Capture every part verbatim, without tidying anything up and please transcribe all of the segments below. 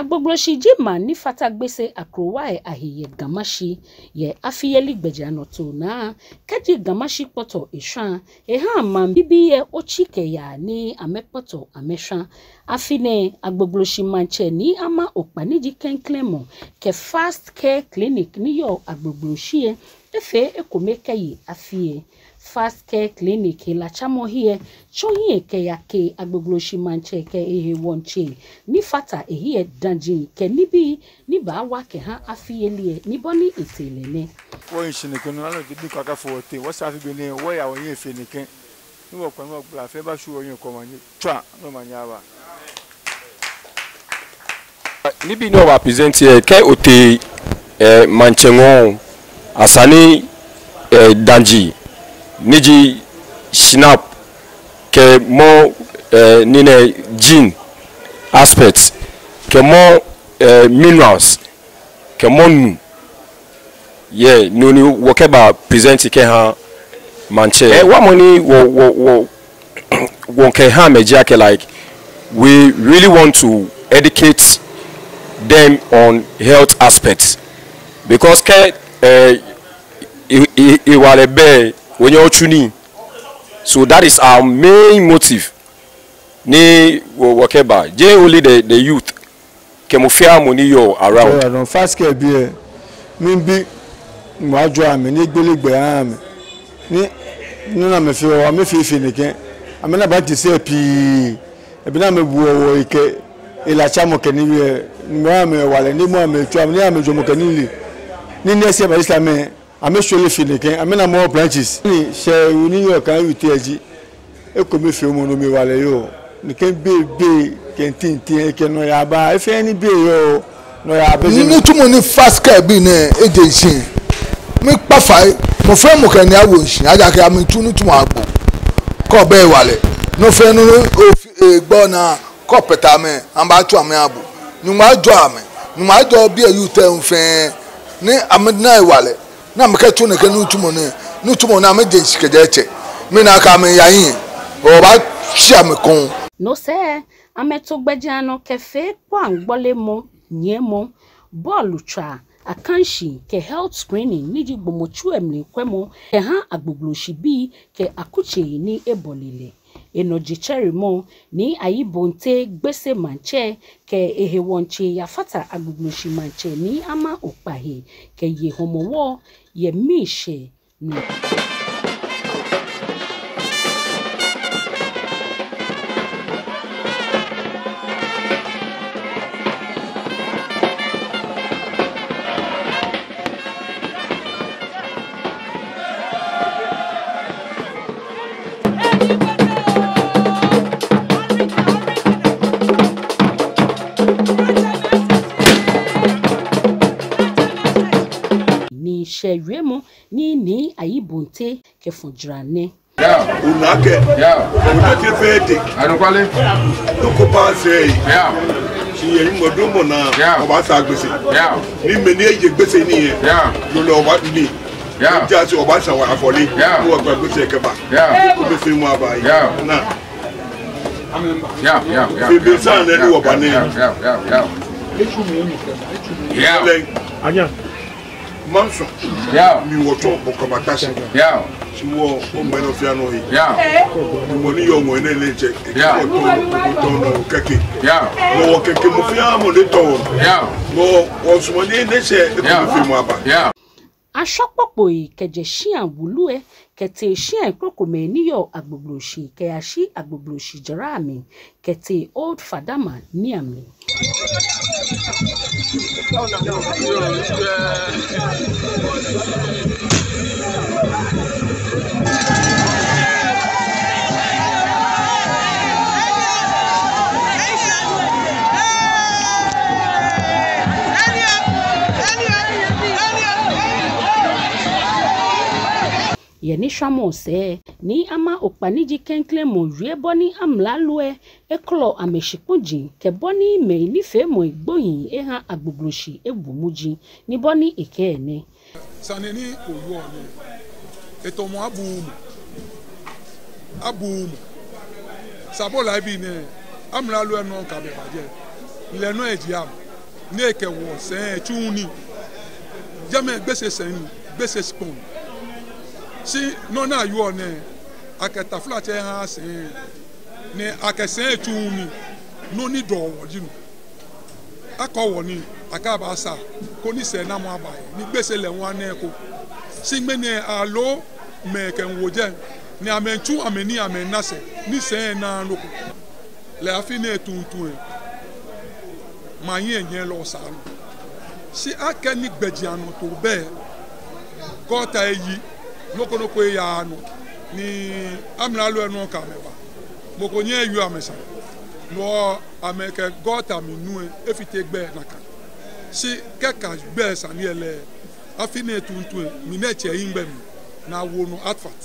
Agbogbloshie ji maŋ ni fata Gbese akrowai ahe yɛ Ga Mashi. Yɛ afiyeli gbɛjianɔtoo naa, kɛji Ga Mashi kpɔtɔ eshwã, ehaa maŋbii lɛ otsi kɛyaa ni amɛkpɔtɔ amɛshwã. Afi nɛɛ, Agbogbloshie maŋtsɛ Nii Armah Okpah ni ji klɛŋklɛŋ mɔ kɛ Fast Care Clinic ni yɔɔ Agbogbloshie lɛ efee ekome kɛye afi lɛ. Fast Care Clinic helatsamɔhe lɛ tsɔ hiɛ kɛyake Agbogbloshie maŋtsɛ kɛ ehe wɔŋtsɛ ni fata ehe lɛ daji kɛ nibii ni baawa kɛha afiyeli lɛ, ni bɔ ni etee lɛ nɛ. Wɔyɛ shi nɛkɛ nɔ, aloo kɛ bi kɔ akafo wɔteŋ, wɔsɛɛ afi be nɛɛ wɔya wɔyɛ fe nɛkɛ. Ni wɔkpa ni wɔgbala fɛɛ ba shi wɔyɛ kɔ manye. Tswa, no manye aba. Nibii ni wɔbaa present lɛ, kɛ otee, eh, maŋtsɛ ŋɔɔ, esa ni, eh, daji, ni ji schnapps, kɛ mɔ, eh, ni nɛ gin, Aspex, kɛ mɔ, eh, minerals, kɛ mɔ nu. Yeah, no ni wɔkɛbaa present kɛha maŋtsɛ. Eh, wamɔ ni wɔ, wɔ, wɔ, wɔkɛha amɛ ji akɛ, like, we really want to educate them on health aspects. Because kɛ, eh, e, e, hewalɛ bɛ, wɔnyɛŋ otsu nii. So that is our main motive. Ni wɔ, wɔkɛba. Jeee only the, the youth. Kɛ mɔ fɛɛ mɔ ni yɔɔ around. Fast Care bii lɛ, miibi Nyɔŋmɔ ajɔɔ amɛ, ni egbele gbɛ eha amɛ. Ni nɔ ni amɛfeɔ, amɛfee fe nɛkɛ. Amɛna branches pii. Ebi ni amɛbuɔ wɔ ekɛ helatsamɔ kɛ nibii lɛ, Nyɔŋmɔ aha amɛ hewalɛ, ni Nyɔŋmɔ aha amɛ tsui, ni amɛjɔɔmɔ kɛ nilee. Ni nɛɛ sɛɛ ba Islam lɛ, amɛshwere fe nɛkɛ, amɛna more branches. Ni shɛɛ ni yɔɔ Ga Youth lɛ ji, ekomefeemɔ nɔ mli hewalɛ yɔɔ. Nɛkɛ bei, bei kɛ ntintin, ekɛ nɔyaa baa, efee ni bei yɔɔ, nɔyaa bɛ. Nitsumɔ ni Fast Care bii nɛɛ eje shishi, miikpa fai, mɔ fɛɛ mɔ kɛ enine awo shishi, ejaakɛ amɛmiitsu nitsumɔ agbo. Kɛ obɛ hewalɛ, nɔ fɛɛ nɔ ni ofee gbɔ naa, kɛ okpɛtɛ amɛ, amɛbaatsu amɛ agbo. Nyɔŋmɔ ajɔɔ amɛ, Nyɔŋmɔ ajɔɔ biɛ youth lɛ fɛɛ, ni amɛna hewalɛ, ni amɛkɛtsu nɛkɛ nitsumɔ nɛɛ, nitsumɔ ni amɛje shishi kɛjɛ etsɛ. Mina akɛ amɛya hiɛ, wɔbaashi amɛ kɔŋ. No sɛɛ, amɛto gbɛjianɔ kɛfee kpãŋgbɔlemɔ, nyiɛmɔ, bɔɔlutswaa, akanshi kɛ health screening ni ji gbɔmɔtso lɛ mli kwɛmɔ kɛha Agbogbloshie bii kɛ akutsei ni ebɔle lɛ. Enɔ jetsɛremɔ, Nii Ayi Bonte, Gbese maŋtsɛ, kɛ ehe wɔŋtsɛ yafata Agbogbloshie maŋtsɛ Nii Armah Okpah he kɛye Hɔmɔwɔ yɛ miishɛɛ mli. Ni shɛ wiemɔ ni Nii Ayi Bonte kɛfɔ jara nɛ. Ona akɛ, ona akɛ fɛɛ tɛ. Anɔkwale. Nɔ ko baasɛɛ. Shi yɛ Nyɔŋmɔ damɔ naa, wɔbaasaa Gbese. Ni mɛi ni eye Gbese nii lɛ, no lɛ wɔbaani. Ejaakɛ wɔbaasaa wɔ afɔle. Ni wɔgba Gbese kɛba. Ekomefeemɔ aba. Naa. Fee be sa nɛ ni wɔba nɛ. Lɛ. Manso. Mli wɔtsɔ, wɔkɛbata shi. Shi wɔ, wɔmɛ nɔ fɛɛ nɔ he. Mɔ ni yɔɔ mɔ nɛɛ lɛ etsɛ. Wɔtɔ, wɔtɔ nɔ kɛkɛ. Mɔ wɔ kɛkɛ mɔ fɛɛ mɔ lɛ tɔ wɔ. Mɔ wɔsumɔɔ ni nɛɛ sɛɛ ekomefeemɔ aba. Ashɔ kpokpoi kɛjɛ shia wulu lɛ kɛtee shia krokomɛi ni yɔɔ Agbogbloshie kɛyashi Agbogbloshie jara mli kɛtee Old Fadama nii amli. Yɛ nishwamɔ sɛɛ, Nii Armah Okpah ni ji klɛŋklɛŋ mɔ wie bɔ ni amralo lɛ ekolɔ amɛshikpɔji kɛ bɔ ni mɛi nifeemɔi gbohii eha Agbogbloshie ewo muji, ni bɔ ni ekɛɛ nɛ. Sane ni oyɔɔ nɛɛ, etamɔ abuuu mɔ. Abuuu mɔ. Sabola ebi nɛɛ, amralo lɛ nɔ kɛ amɛ bajɛ. Lɛ nɔ eji amɛ. Ni ekɛ wɔsɛi tsuɔ nii. Jɛmɛ Gbese sɛi ni, Gbese shikpɔŋ. Shi nɔ ni ayɔɔ nɛɛ, akɛ taflatsɛ haaa sɛi, ni akɛ sɛi tsuɔ nii. Nɔ ni dɔɔ wɔ ji no. Akɔ wɔ nii, akɛ abaasaa, koni sɛɛnamɔ aba he, ni Gbese lɛ ŋwa nɛɛ ko. Shi ŋmɛnɛ aloo mɛi kɛ ŋwo jɛ, ni amɛtsu amɛnii amɛna sɛɛ, ni sɛɛ naaa nɔ ko. Lɛ afi nɛɛ tuuntu lɛ, maŋ hiɛ nyɛɛɛ lɛ saa nɔ. Shi akɛni gbɛjianɔtoo bɛ, gɔta eyi, nɔ ko nɔ ko eyaaa nɔ, ni amralo lɛ nɔŋŋ kɛ amɛ ba. Mɔ ko nyɛɛɛ ewie amɛsane. No hewɔ amɛkɛ gɔta mli nu lɛ efite gbɛ nakai. Shi kɛ́ aka gbɛ sane lɛ, afi nɛɛ tuuntu lɛ, mi nɛɛ tsɛ eyi migbɛ mli, ni awo nɔ asphalt.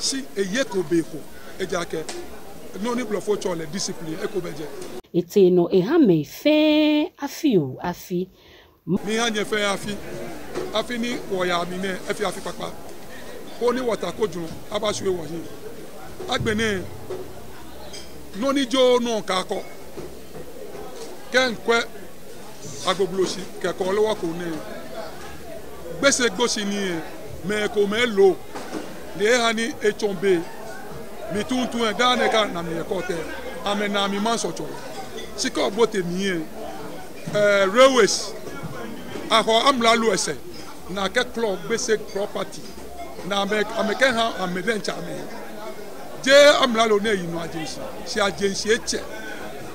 Shi eyeko be ko, ejaakɛ nɔ ni blɔfo tsɛɔ lɛ discipline, eko bɛ jɛi. Etee nɔ eha mɛi fɛɛ afi oo afi. Miha nyɛ fɛɛ afi, afi ni wɔyaa mli nɛɛ, efee afi kpakpa. Koni wɔta kojurɔ abashwie wɔhiɛ. Agbɛnɛ, nɔ ni joɔ nɔ kaakɔ. Kɛ́ mikwɛ Agbogbloshie kɛ Kɔɔle Wɔko nɛɛ, Gbese Gboshinii lɛ, mɛi komɛi loo, ni eha ni etsɔ be. Mli tuuntu lɛ, daa nɛɛ kɛ́ ana mi yɛ court lɛ, amɛnaa mi maŋsɔɔtsɔ. Shi kɛ́ obote mli lɛ, eh, railways, ahɔ amralo lɛ sɛɛ, ni akɛkɔlɔ Gbese property, ni amɛ, amɛkɛha amɛ diɛŋtsɛ amɛhe. Jeee amralo nɛɛ yinɔ ajeŋ shi, shi ajeŋ shi etsɛ.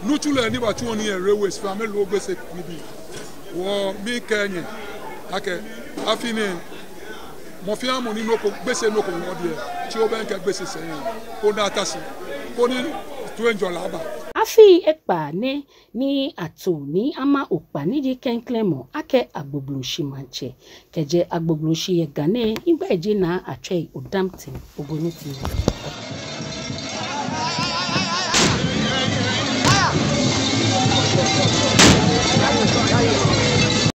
Nitsulɔi ni batsuɔ nii yɛ railways fɛɛ amɛloo Gbese nibii. Hewɔ mikɛɛ nyɛ akɛ afi nɛɛ, mɔ fɛɛ mɔ ni nɔ ko, Gbese nɔ ko ŋɔɔ diɛ, tsi obɛŋkɛ Gbese sɛi lɛ, koni ata shi, koni toiŋjɔlɛ aba. Afii ekpaa nɛ ni ato Nii Armah Okpah ni ji klɛŋklɛŋ mɔ akɛ Agbogbloshie maŋtsɛ. Kɛjɛ Agbogbloshie yɛ Ga nɛɛ, migbɛi ji Naa Atswei Odamten Ogonyotin.